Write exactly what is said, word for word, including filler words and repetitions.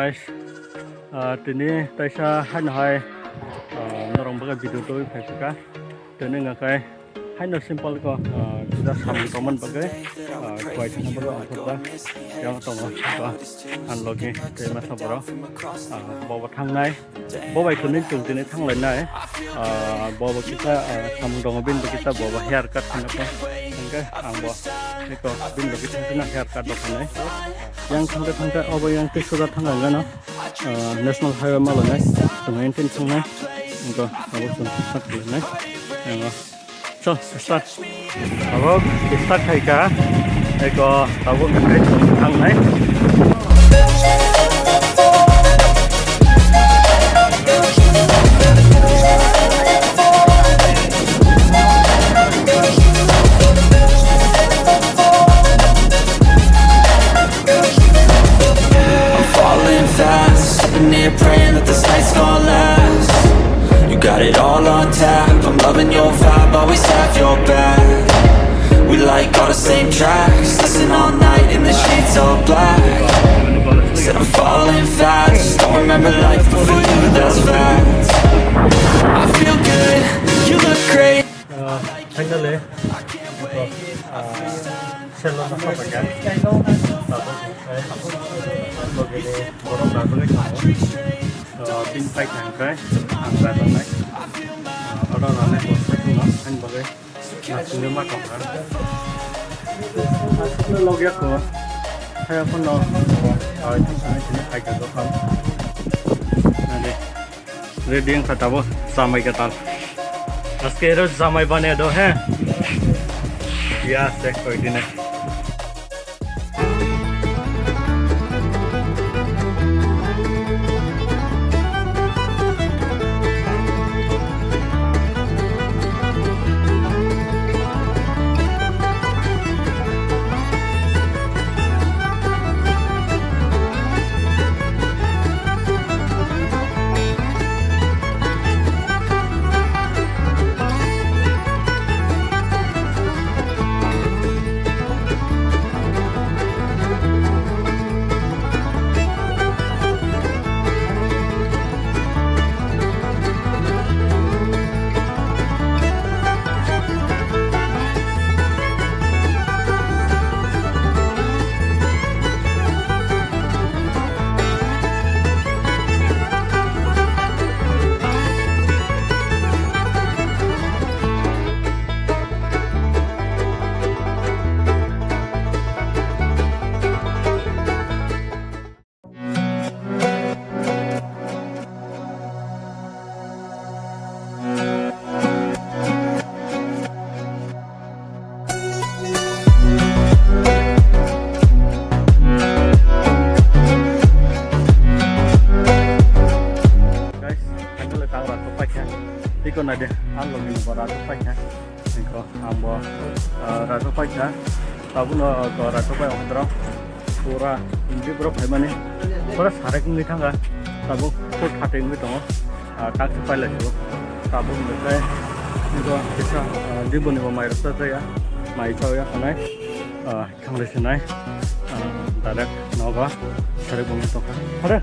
Guys, ah, tini taisa haino hai, ah, norok bagwi video tubui phai phuka. Tini wngkha khe haino simple ko, ah, kisa samung tongmani bagwi, ah, kuai thangna bagwi ang thokjak. Yang tongo, ah, ang logi tei masa borok, ah, bobo thangnai. Bo bai tini chwng tini thanglainai. Ah, bo bo kisa, ah, samung tongo, bini bo kisa bo bo hair cut khaina ko. Hwnkhe ang bo eko bini logi thangkheno hair cut rok khainai. Yang thangkhe thangkhe obo yang tei suda thangkha gano, ah, national highway ma lainai. Chwng engine thangnai. Wngkha abo chwng sak lainai. Yang o. So, start. Abo start khai kha. Eko tabuk khai thang nai. I'm falling fast, sitting here praying that this night's gonna last. You got it all on tap, I'm loving your vibe, always have your back. We like all the same tracks, listen all night in the sheets all black. Said I'm falling fast, don't remember life before you, that's facts. I feel good, you look great. Ah, finally, ito, ah, selo na sa bagyan. Tapos, eh, logini borok na bagay tamo. Ah, pin pai thang kai, ang ra na nai. Ah, oro na nai ko sa ko na, ang bagay. Na sini ma tong kha. Logya ko. Kaya ko no. Ah, ito sa sini pai ka dokan. Na de. Ready wngkha tabuk chamai kwtal. Aske ero chamai bane do he. Ya se koi dine. Guys, finally tang rok paikha. Tiko naide, ang logi ni bora paikha. Tiko. Ambo, ah, rajak paikha, tabukno, ah, rajak pai okdra, pura, hindi borok phaimani, pura sarek wngwi thangkha, tabuk phur khatai wngwi tongo, ah, taksi pailai tongo, tabuk hwnkhe, nokho kisa, ah, diboni bo mairok cha chaya, mai chaya khanai, ah, thanglai sinai, ah, direct nogo sarek wngwi tongkha. Hare.